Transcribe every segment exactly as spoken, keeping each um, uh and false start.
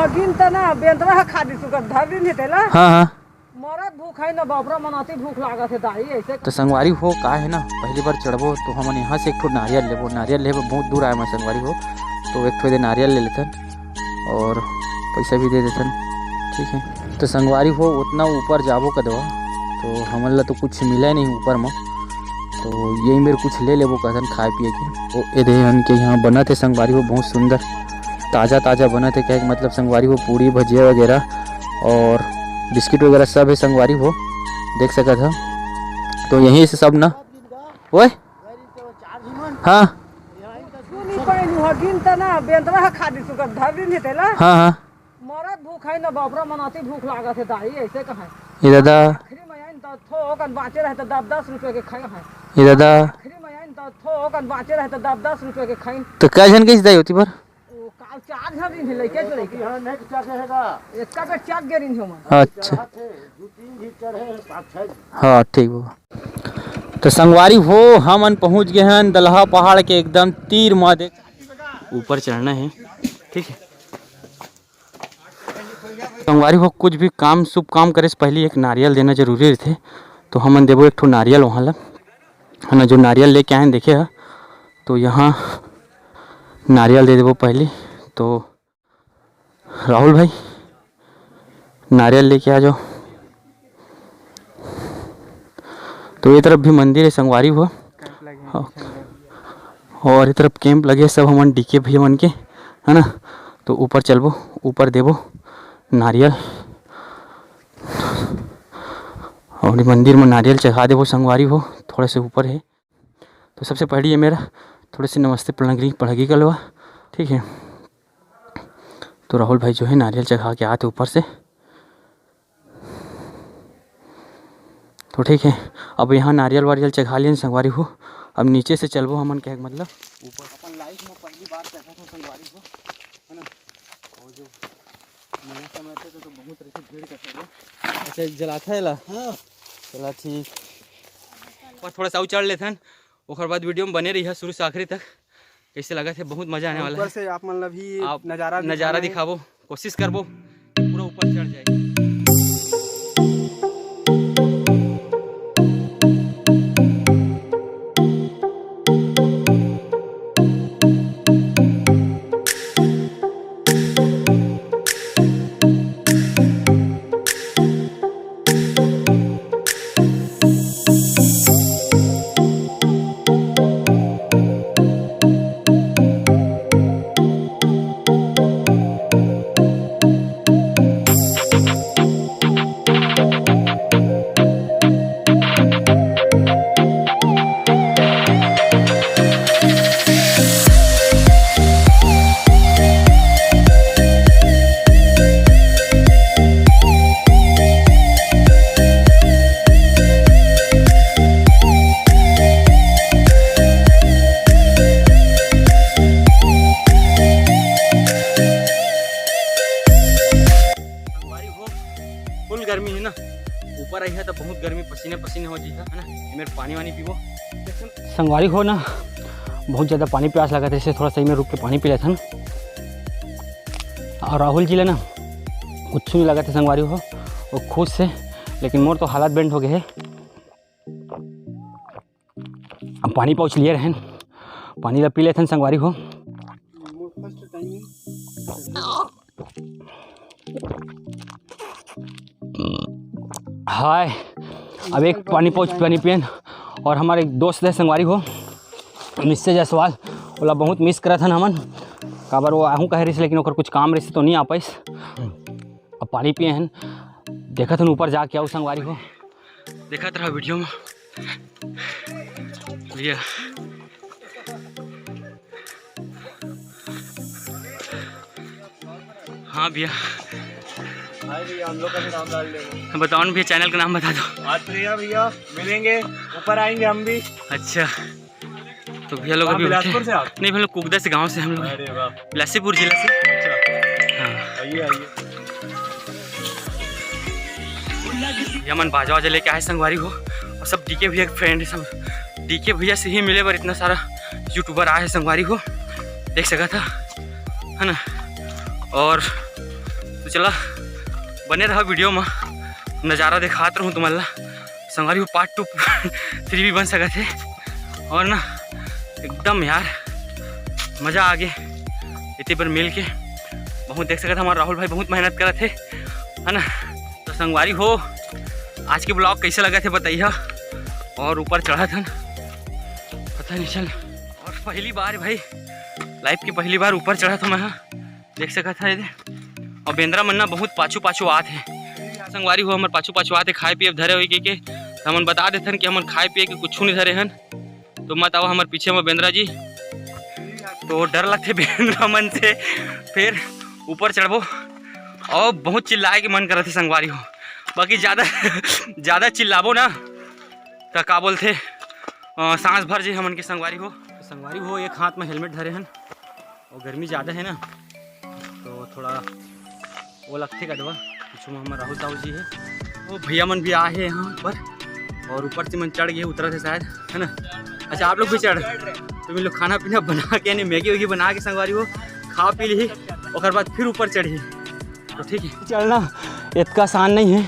अगिन त ना बेंदरा ह खा दिस, ओकर धर दिन हे तेला। हाँ, हाँ। मरत भूख है ना बाबरा, मनाती भूख लागत है दाई, ऐसे तो संगवारी हो का है ना, पहली बार चढ़बो तो हमन यहाँ से एक ठो नारियल लेबो। नारियल लेबो बहुत दूर आए मैं संगवारी हो, तो एक ठो दे नारियल ले लेथन और पैसा भी दे देथन, ठीक है। तो संगवारी हो उतना ऊपर जाबो कदवा, तो हमन ला तो कुछ मिला नहीं ऊपर में, तो यही मेर कुछ ले लेबो कहथन खाए पिए के। तो ये दे हन के यहाँ बनत है संगवारी हो, बहुत सुंदर ताज़ा ताज़ा बनत है। क्या मतलब संगवारी हो, पूड़ी भजिया वगैरह और बिस्किट वगैरह सब है संगवारी हो, देख सकत हो। तो यहीं से सब ना ओए, हाँ। सुनी पाइन हुआ गिन त ना बेंदरा ह खा दिस, ओकर धर दिन हे तेला। हाँ, हाँ। मरत भूख है ना बाबरा, मनाती भूख लागत है दाई, ऐसे कहा। ये दादा। आखिरी में आइन त थोकन बाँचे रहे त दस दस रुपये के खाए हैं। ये दादा। आखिरी में आइन त थोकन बाँचे रहे त दस दस रुपये के खाइन। तो कै झन के दाई होती बर? ओ, काल चार झन रहिन हे, लइके के लइके। यहाँ नहीं चढ़े हे गा। एका बेर चढ़ गे रहिन हे ओमन। अच्छा। चढ़त हे, दू तीन झन चढ़े हे, पाँच छः झन। हाँ, ठीक बा। तो संगवारी हो, हमन पहुँच गए हैं दलहा पहाड़ के एकदम तीर मा। देख, ऊपर चढ़ना है, ठीक है। संगवारी हो, कुछ भी काम, शुभ काम करे से पहले एक नारियल देना जरूरी रहथे। तो हमन देबो एक ठो नारियल वहाँ ला, है ना, जो नारियल लेके आए हैं, देखे हा, तो यहाँ नारियल दे देबो पहले। तो राहुल भाई, नारियल लेके आ जाओ। तो ये तरफ भी मंदिर है संगवारी हो, और ये तरफ कैंप लगे सब हमन डीके भैया मन के, है ना। तो ऊपर चलबो, ऊपर देबो नारियल और मंदिर में नारियल चढ़ा देबो संगवारी हो, थोड़े से ऊपर है। तो सबसे पहले ये मेरा थोड़े से नमस्ते पढ़गी पढ़गी करवा, ठीक है। तो राहुल भाई जो है नारियल चढ़ा के आते ऊपर से, तो ठीक है। अब यहाँ नारियल वारियल चढ़ा लियन संगवारी हो, अब नीचे से चलबो हमन के मतलब ऊपर। अपन लाइफ में पहली बार चढ़ा था संगवारी हो, है ना। और जो नया समय थे तो, तो बहुत रहिथे भीड़ का सब। अच्छा, जलाथा है ला? हाँ। चला ठीक। बस थोड़ा सा अउ चढ़ लेथन, ओकर बाद वीडियो में बने रहिहा शुरू से आखिरी तक। कैसे लगा थे? बहुत मजा आने वाला ऊपर है। से आप मन ला भी आप नज़ारा नज़ारा दिखाने। दिखाबो, कोशिश करबो पूरा ऊपर चढ़ जाए। संगवारी हो, फुल गर्मी है ना, ऊपर आई है तो बहुत गर्मी, पसीने पसीने हो जी है ना। ये मेरे पानी वानी पीबो। संगवारी हो ना, बहुत ज़्यादा पानी प्यास लगा था, इसलिए थोड़ा सही में रुक के पानी पी लेथन। और राहुल जी ले ना कुछ नहीं लगा था संगवारी हो, वो खुश से, लेकिन मोर तो हालत बेंड हो गए है। अब पानी पाउच लिए रहन, पानी ला पी लेथन संगवारी हो। हाय, अब एक पानी पाउच पानी पियन। और हमारे एक दोस्त है संगवारी हो, निश्चय जायसवाल, ओला बहुत मिस करत हन हमन। काबर वो आहूँ कहे रहिस, लेकिन ओकर कुछ काम रहिस तो नहीं आ पाइस। अब पानी पिए हन, देखत हन ऊपर जाके आऊ संगवारी हो। देखत रहा वीडियो में भैया। हाँ भैया। हाय भैया, हम लोग का भी नाम डाल देंगे। बताओ ना भैया, चैनल का नाम बता दो। आज तो भैया, भैया मिलेंगे, ऊपर आएंगे हम भी। अच्छा, तो भैया लोग आप अभी उठे बिलासपुर हैं। से आप? नहीं, हम लोग कुकदा से, गांव से हम लोग। अरे वाह। बिलासपुर जिला से। अच्छा। हाँ। आइए, आइए। ये मन बाजा वाजा लेके आए संगवारी हो, और सब डीके भैया के फ्रेंड है सब। डीके भैया से ही मिले बर इतना सारा यूट्यूबर आए हैं संगवारी हो, देख सका था, है ना। और चला, बने रहा वीडियो में, नज़ारा दिखात रहूँ तुमन ला। संगवारी हो, पार्ट टू थ्री भी बन सकत हे। और ना, एकदम यार, मज़ा आ गे एती पर मिल के। बहुत देख सकत हमारा राहुल भाई बहुत मेहनत करत हे, है ना। तो संगवारी हो, आज के ब्लॉग कैसे लगत हे बताइहा। और ऊपर चढ़त हन, पता नहीं चल। और पहली बार भाई, लाइफ की पहली बार ऊपर चढ़त हूँ मैं, हाँ। देख सकत हा एदे। और बेंदरा मन ना बहुत पाछू पाछू आत हे। संगवारी हो, हमर पाछू पाछू आत हे, खाए पिए धरे होई के, के। त हमन बता देथन कि हमन खाए पिए के कुछू नहीं धरे हन। तो मत आवा हमर पीछे में बेंदरा जी। तो डर लगथे बेंदरा मन से। फिर ऊपर चढ़बो और बहुत चिल्लाए के मन करत हे संगवारी हो, बाकी ज़्यादा ज़्यादा चिल्लाबो ना त का बोलथे, अ, सांस भर जे हमन के संगवारी हो। संगवारी हो, एक हाथ में हेलमेट धरे हन और गर्मी ज़्यादा है ना, तो थोड़ा वो लगथे कदवा। पीछू में हमर राहुल साहू जी है, वो भैया मन भी आए हैं यहाँ पर और ऊपर से मन चढ़ गए, उतरत हे शायद, है ना। अच्छा, आप लोग भी चढ़, तो इन लोग खाना पीना बना के, यानी मैगी वैगी बना के संगवारी हो, खा पी ली, ओकर बाद फिर ऊपर चढ़ी। तो ठीक है, चढ़ना इतना आसान नहीं है,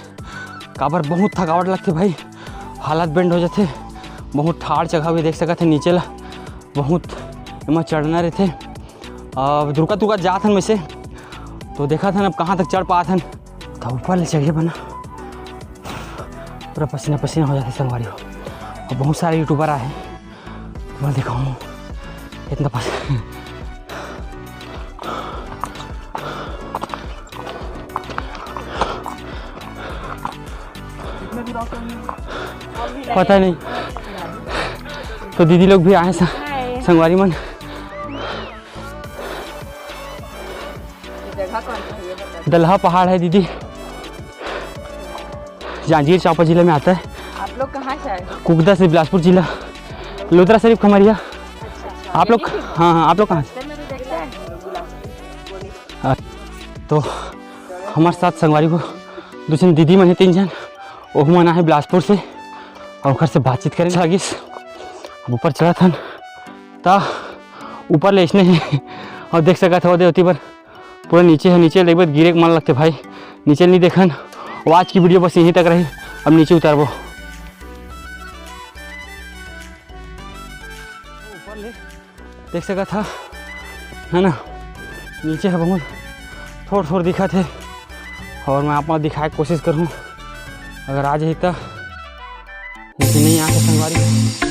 काबर बहुत थकावट लगथे भाई, हालत बेंड हो जाथे। बहुत ठाड़ जगह भी देख सकत है नीचे ला, बहुत एमा चढ़ना रहथे। अब दुर्गा दुर्गा जात हन वैसे, तो देखत हन अब कहाँ तक चढ़ पात हन। तो ऊपर ले चढ़े बना, पूरा पसीना पसीना हो जाथे संगवारी हो। और बहुत सारे यूट्यूबर आए हैं, मैं दिखाऊँ इतना पसीना। पता नहीं। तो दीदी लोग भी आए स-, हाय। संगवारी मन। ये जगह कौन सा है, ये बता। दलहा पहाड़ है दीदी, जांजगीर चांपा जिला में आता है। आप लोग कहाँ से आए हो? कुकदा से, बिलासपुर जिला, लुद्रा शरीफ खमरिया। अच्छा, अच्छा। आप लोग? यहीं के? हाँ, हाँ, आप लोग कहाँ से? रास्ते में तो देखते हैं। हाँ, तो हमारे साथ संगवारी हो दू झन दीदी मन हे, तीन झन, ओहू मन आहे बिलासपुर से, और ओकर से बातचीत करे लगिस। अब ऊपर चढ़त हन, त ऊपर ले इसने हे, और देख सकत हो, ओदे ओती बर पूरा नीचे है, नीचे ले एक बार गिरे के मन लगथे भाई, नीचे नहीं देखन। और आज की वीडियो बस यहीं तक रही, अब नीचे उतरबो। ऊपर ले देख सकत हा, है ना, नीचे है बहुत थोड़ थोड़ दिखत हे, और मैं आप मन दिखाए के कोशिश करहूँ, अगर आ जाही त। लेकिन नहीं आ सकत संगवारी।